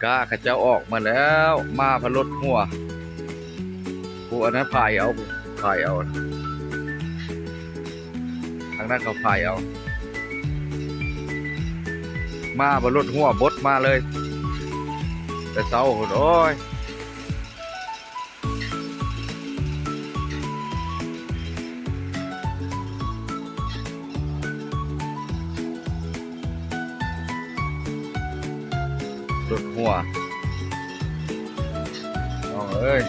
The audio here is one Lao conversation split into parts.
ກ້າເຂົາເຈົ້າອອກມາແລ້ວ ມາພັດລົດຮົ່ວ ຜູ້ອັນນັ້ນພາຍເອົາ ພາຍເອົາ ທາງນັ້ນເຂົາພາຍເອົາ ມາບັດລົດຮົ່ວບົດມາເລີຍ ແຕ່ເຊົ້າພຸ້ນ ໂອ້ຍ. ລົດຮົ່ວ ນ້ອງເອີຍ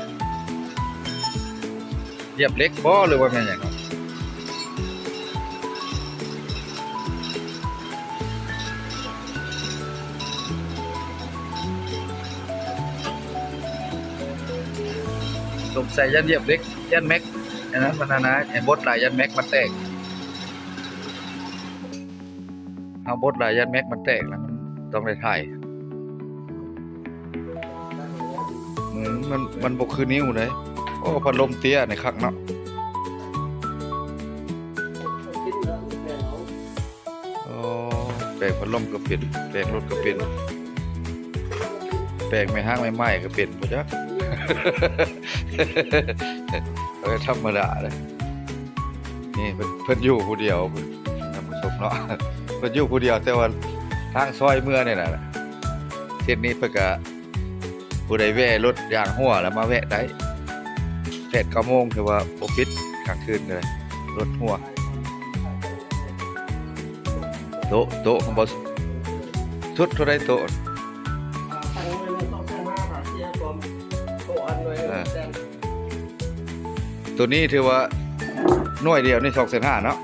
ຢຽບເຫຼັກບໍ່ ຫຼືວ່າແມ່ນຫຍັງ? ສົງໄສຢ້ານຢຽບເຫຼັກ ຢ້ານແມັກ ອັນນັ້ນມັນຫັ້ນນະ ໃຫ້ບົດຫຼາຍຢ້ານແມັກມັນແຕກ ເຮົາບົດຫຼາຍຢ້ານແມັກມັນແຕກ ແລ້ວມັນຕ້ອງໄດ້ຖ່າຍ. ອືມ ມັນ ມັນບໍ່ຄືນິ້ວເດ້. ໂອ້ ພັດລົມເຕ້ຍນີ້ຄັກເນາະ. ໂອ້ ແປງພັດລົມກໍເປັນ ແປງລົດກໍເປັນ ແປງແມ່ຮ້າງແມ່ໝ້າຍກໍເປັນບໍ່ຈັກ. ເອີ ທຳມະດາເດ້. ນີ້ເພິ່ນ ເພິ່ນຢູ່ຜູ້ດຽວ ທ່ານຜູ້ຊົມເນາະ ເພິ່ນຢູ່ຜູ້ດຽວ ແຕ່ວ່າທາງຊອຍເມືອນີ້ນະ ເສັ້ນນີ້ເພິ່ນກະ ຜູ້ໃດແວ່ລົດຢາງຮົ່ວແລ້ວມາແວະໄດ້ ແປດເກົ້າໂມງ ຖືວ່າບໍ່ປິດກາງຄືນເລີຍ ລົດຮົ່ວ. ໂຕະ ໂຕະ ບໍ່ ສຸດເທົ່າໃດໂຕະ? ເອີ ໂຕນີ້ຖືວ່າໜ່ວຍດຽວນີ້ສອງແສນຫ້າເນາະ.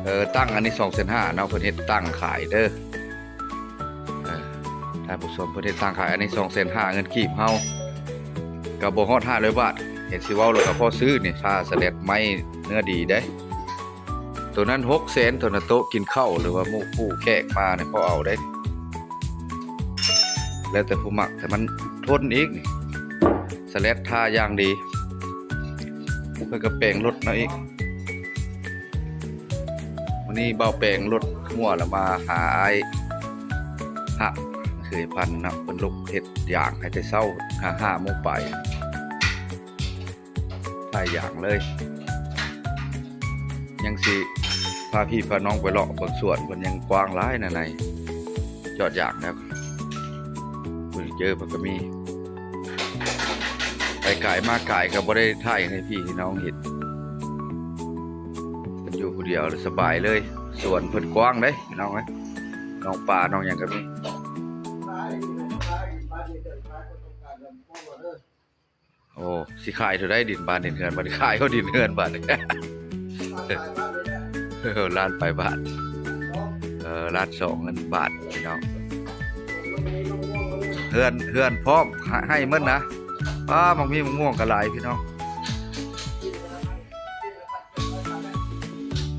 ເອີ ຕັ້ງອັນນີ້ສອງແສນຫ້າເນາະ ເພິ່ນເຮັດຕັ້ງຂາຍເດີ. ເອີ ທ່ານຜູ້ຊົມ ເພິ່ນເຮັດຕັ້ງຂາຍ ອັນນີ້ສອງແສນຫ້າເງິນກີບເຮົາ ກໍບໍ່ຮອດຫ້າຮ້ອຍບາດ. ເຫັນຊິເວົ້າແລ້ວກໍພໍຊື້ນີ້ ຄ່າສະແລັດໄມ້ເນື້ອດີເດ້. ໂຕນັ້ນຫົກແສນ ໂຕນັ້ນໂຕະກິນເຂົ້າ ຫຼືວ່າໝູ່ຄູ່ແຂກມານີ້ພໍເອົາໄດ້ ແລ້ວແຕ່ຜູ້ມັກ ແຕ່ມັນທົນອີກນີ້ ສະແລັດທາຢ່າງດີ. ເພິ່ນກໍແປງລົດເນາະອີກ. ມື້ນີ້ບ່າວແປງລົດຮົ່ວແລ້ວມາຫາອ້າຍຮັກ ເຄີຍພັນເນາະ ເພິ່ນລົງເຮັດຢາງໃຫ້ແຕ່ເຊົ້າ ຫ້າ ຫ້າໂມງປາຍ ຖ່າຍຢາງເລີຍ. ຍັງຊິພາພີ່ພານ້ອງໄປເລາະເບິ່ງສວນ ເພິ່ນຍັງກວ້າງຫຼາຍນະໃນ ຈອດຢາງແລ້ວ ເຟີເນີເຈີເພິ່ນກໍມີ ໄປກາຍມາກາຍກໍບໍ່ໄດ້ຖ່າຍໃຫ້ພີ່ໃຫ້ນ້ອງເຫັນ. ເພິ່ນຢູ່ຜູ້ດຽວສະບາຍເລີຍ ສວນເພິ່ນກວ້າງເດ້ພີ່ນ້ອງເອີຍ ນ້ອງປານ້ອງຫຍັງກໍມີ. ໂອ້ ຊິຂາຍເທົ່າໃດດິນບ້ານດິນເຮືອນ ບັດນີ້ຂາຍເອົາດິນເຮືອນບາດນີ້ ເອີ ລ້ານປາຍບາດ ເອີ ລ້ານສອງເງິນບາດພີ່ນ້ອງ. ເຮືອນ ເຮືອນພ້ອມ ໃຫ້ ໃຫ້ໝົດນະ. ປ້າ ໝາກມີໝາກມ່ວງກໍຫຼາຍພີ່ນ້ອງ.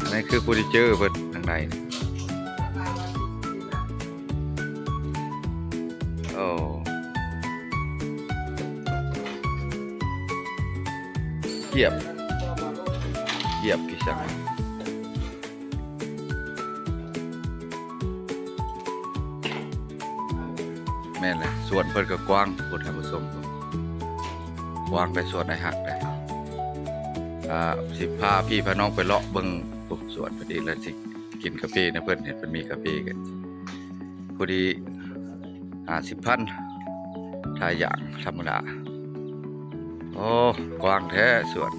ອັນນີ້ຄືເຟີເນີເຈີເພິ່ນທາງໃນນີ້. ໂອ້ ກຽບ ກຽບຄືຈັ່ງ ແມ່ນແຫຼະ ສວນເພິ່ນກໍກວ້າງພຸ້ນ ທ່ານຜູ້ຊົມ ກວ້າງໄດ້ ສວນອ້າຍຮັກໄດ້. ອ່າ ຊິພາພີ່ພານ້ອງໄປເລາະເບິ່ງ ໂອ້ ສວນເພິ່ນເອງ ແລ້ວຊິກິນກາເຟນຳເພິ່ນ ເຫັນເພິ່ນມີກາເຟກັນ ພໍດີຫ້າສິບພັນ ຖ້າຢ່າງທຳມະດາ. ໂອ້ ກວ້າງແທ້ສວນ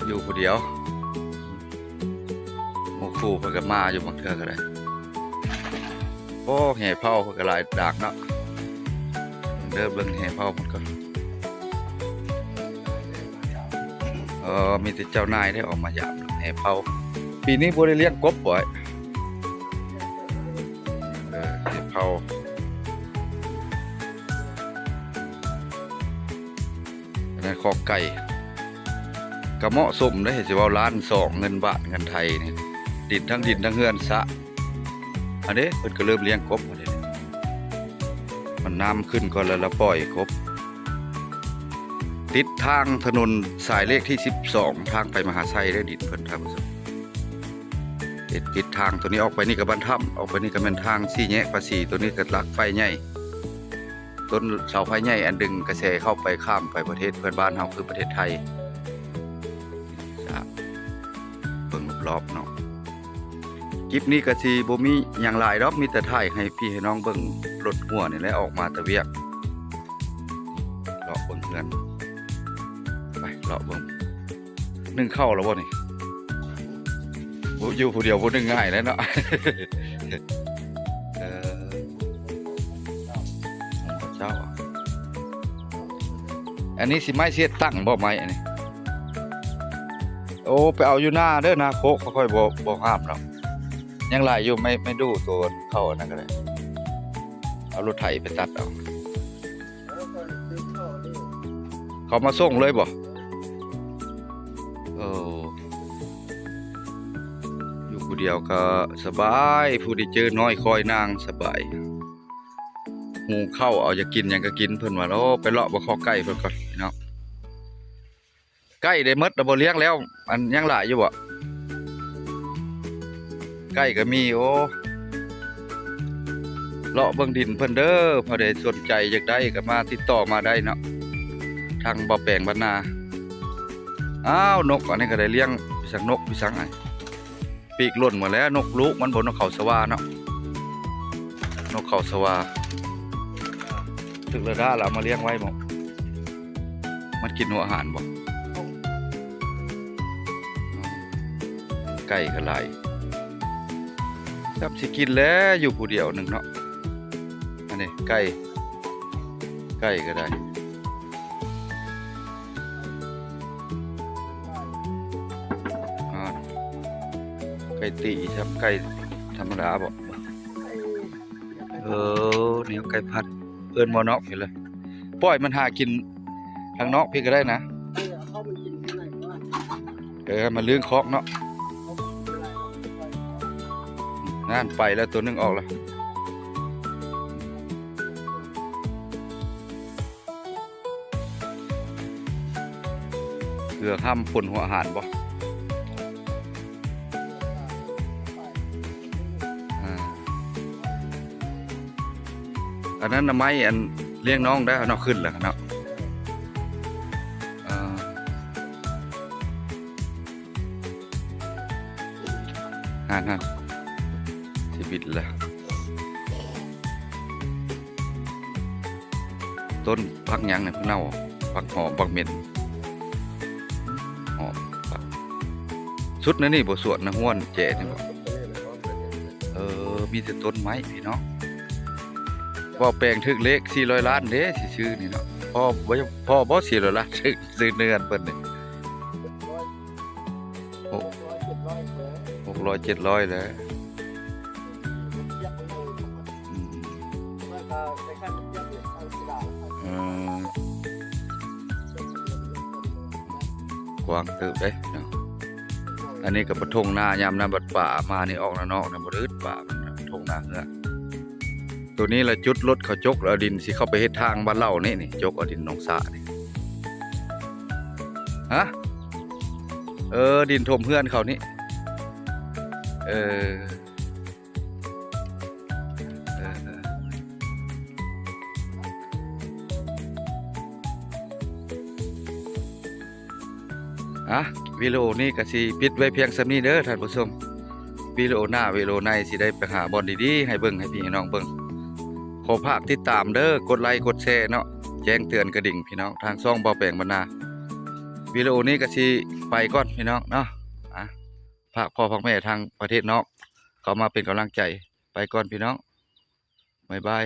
ຢູ່ຜູ້ດຽວ ໝູ່ຄູ່ເພິ່ນກໍມາຢູ່ ບາງເທື່ອກໍໄດ້. ໂອ້ ແຫ່ເຜົາເພິ່ນກໍຫຼາຍດາກເນາະ ເດີ ເບິ່ງແຫ່ເຜົາມັນກ່ອນ. ເອີ ມີແຕ່ເຈົ້ານາຍໄດ້ອອກມາຢາມແຫ່ເຜົາ. ປີນີ້ບໍ່ໄດ້ລ້ຽງກົບບໍ່? ເອີ ແຫ່ເຜົາ. ອັນນັ້ນຄອກໄກ່ ກໍເໝາະສົມເດ້ ຊິເວົ້າລ້ານສອງເງິນບາດ ເງິນໄທນີ້ ດິນ ທັງດິນທັງເຮືອນສະ. ອັນເດ້ ເພິ່ນກໍເລີ່ມລ້ຽງກົບ ອັນເດ້ ມັນນ້ຳຂຶ້ນກ່ອນ ແລ້ວລະປ່ອຍກົບ. ຕິດທາງຖະໜົນສາຍເລກທີສິບສອງ ທາງໄປມະຫາໄຊເດ້ ດິນເພິ່ນ ທ່ານຜູ້ຊົມ. ຕິດ ຕິດທາງໂຕນີ້ ອອກໄປນີ້ກໍບ້ານຖ້ຳ ອອກໄປນີ້ກໍແມ່ນທາງສີ່ແຍກພາສີ ໂຕນີ້ກໍຫຼັກໄຟໃຫຍ່ ຕົ້ນເສົາໄຟໃຫຍ່ອັນດຶງກະແສເຂົ້າໄປ ຂ້າມໄປປະເທດເພື່ອນບ້ານເຮົາ ຄືປະເທດໄທ. ເບິ່ງລອບໆເນາະ. ຄລິບນີ້ກະຊິບໍ່ມີຫຍັງຫຼາຍດອກ ມີແຕ່ຖ່າຍໃຫ້ພີ່ໃຫ້ນ້ອງເບິ່ງລົດຮົ້ວນີ້ແຫຼະ ອອກມາແຕ່ວຽກ. ເລາະເບິ່ງເຮືອນ ໄປເລາະເບິ່ງ. ໜຶ້ງເຂົ້າແລ້ວບໍ່ນີ້? ບໍ່ ຢູ່ຜູ້ດຽວບໍ່ໜຶ້ງງ່າຍແຫຼະເນາະ. ເອີ ເຈົ້າ ອັນນີ້ຊິໄມ້ເສດຕັ້ງບໍ່ ໄມ້ອັນນີ້? ໂອ້ ໄປເອົາຢູ່ນາເດີ ນາໂຄກ ຂ້ອຍບໍ່ ບໍ່ຫ້າມດອກ. ຍັງຫຼາຍຢູ່ ໄມ້ ໄມ້ດູ່ໂຕເຂົ້າອັນນັ້ນກະໄດ້ ເອົາລົດໄຖໄປຕັດເອົາ. ເຂົາມາສົ່ງເລີຍບໍ່? ເອີ ຢູ່ຜູ້ດຽວກະສະບາຍ ຜູ້ໄດ້ເຈີນ້ອຍຄອຍນາງສະບາຍ. ຫຸງເຂົ້າເອົາ ຢາກກິນຫຍັງກະກິນ ເພິ່ນວ່າ. ໂອ້ ໄປເລາະເບິ່ງຄອກໄກ່ເພິ່ນກ່ອນພີ່ນ້ອງ. ໄກ່ໄດ້ໝົດແລ້ວບໍ່? ລ້ຽງແລ້ວ ອັນຍັງຫຼາຍຢູ່ບໍ່? ໄກ່ກະມີ. ໂອ້ ເລາະເບິ່ງດິນເພິ່ນເດີ ຜູ້ໃດສົນໃຈຢາກໄດ້ກະມາຕິດຕໍ່ມາໄດ້ເນາະ ທາງບ່າວແປງບ້ານນາ. ອ້າວ ນົກ ອັນນີ້ກະໄດ້ລ້ຽງ ປີສັງ ນົກປີສັງ ອັນ ປີກຫຼົ່ນໝົດແລ້ວ. ນົກລູກມັນບໍ່ ນົກເຂົາສະຫວ່າເນາະ ນົກເຂົາສະຫວ່າ. ຖືກລະດາລະເອົາມາລ້ຽງໄວ້ບໍ່? ມັນກິນຫົວອາຫານບໍ່? ໄກ່ກະຫຼາຍ ຈັບຊິກິນແລ້ວ ຢູ່ຜູ້ດຽວໜຶ່ງເນາະ. ອັນນີ້ໄກ່ ໄກ່ກະໄດ້ ອ້າວ ໄກ່ຕີ ຈັບໄກ່ທຳມະດາບໍ່? ເອີ ແນວໄກ່ພັດ ເອີ້ນໝໍນອກນີ້ແຫຼະ. ປ່ອຍມັນຫາກິນທາງນອກພີ້ກະໄດ້ນະ. ເອີ ໃຫ້ມັນລຶ້ງຄອກເນາະ. ນັ້ນ ໄປແລ້ວ ໂຕໜຶ່ງອອກແລ້ວ. ເກືອຫ້າມປົນຫົວອາຫານບໍ່? ອ່າ ອັນນັ້ນນະ ໄມ້ອັນລ້ຽງນ້ອງໄດ້ເນາະ ຂຶ້ນແລ້ວເນາະ. ອ່າ ຫັ້ນໆ ຊີວິດລະ ຕົ້ນຜັກຫຍັງນີ້ ຜັກເນົ່າ ຜັກຫອມ ຜັກເໝັນ ຫອມ ຜັກ ສຸດໃນນີ້ບໍ່? ສວນນະ ຫ້ວນແຈນີ້ບໍ່? ເອີ ມີແຕ່ຕົ້ນໄມ້ພີ່ນ້ອງ. ເວົ້າແປງຖືກເລກສີ່ຮ້ອຍລ້ານເດ້ ຊິຊື້ນີ້ເນາະ. ພໍບໍ່ ພໍບໍ່ສີ່ຮ້ອຍລ້ານ ຊື້ ຊື້ເຮືອນເພິ່ນນີ້? ຫົກ ຫົກຮ້ອຍ ເຈັດຮ້ອຍແຫຼະ. ອືມ ເອີ ກວ້າງເຕີບເດ້ເນາະ. ອັນນີ້ກະປະທົ່ງນາ ຍາມນາບັດປາມານີ້ ອອກນານອກນະ ບໍ່ໄດ້ອຶດປາ ມັນທົ່ງນາເຮືອ. ໂຕນີ້ລະຈຸດລົດເຂົາຈົກ ເອົາດິນຊິເຂົ້າໄປເຮັດທາງບ້ານເຫຼົ່ານີ້ ນີ້ ຈົກເອົາດິນໜອງສະນີ້. ຮະ? ເອີ ດິນຖົມເຮືອນເຂົານີ້. ເອີ ເອີ ເອີ ອ່ະ ວິດີໂອນີ້ກະຊິປິດໄວ້ພຽງສ່ຳນີ້ເດີທ່ານຜູ້ຊົມ. ວິດີໂອໜ້າ ວິດີໂອໃນ ຊິໄດ້ໄປຫາບ່ອນດີໆໃຫ້ເບິ່ງ ໃຫ້ພີ່ໃຫ້ນ້ອງເບິ່ງ. ຂໍຝາກຕິດຕາມເດີ ກົດໄລ ກົດແຊເນາະ ແຈ້ງເຕືອນກະດິ່ງພີ່ນ້ອງ ທາງຊ່ອງບ່າວແປງບ້ານນາ. ວິດີໂອນີ້ກະຊິໄປກ່ອນພີ່ນ້ອງເນາະ. ອ່ະ ຝາກພໍ່ຝາກແມ່ທາງປະເທດນອກ ເຂົ້າມາເປັນກຳລັງໃຈ. ໄປກ່ອນພີ່ນ້ອງ ບາຍບາຍ.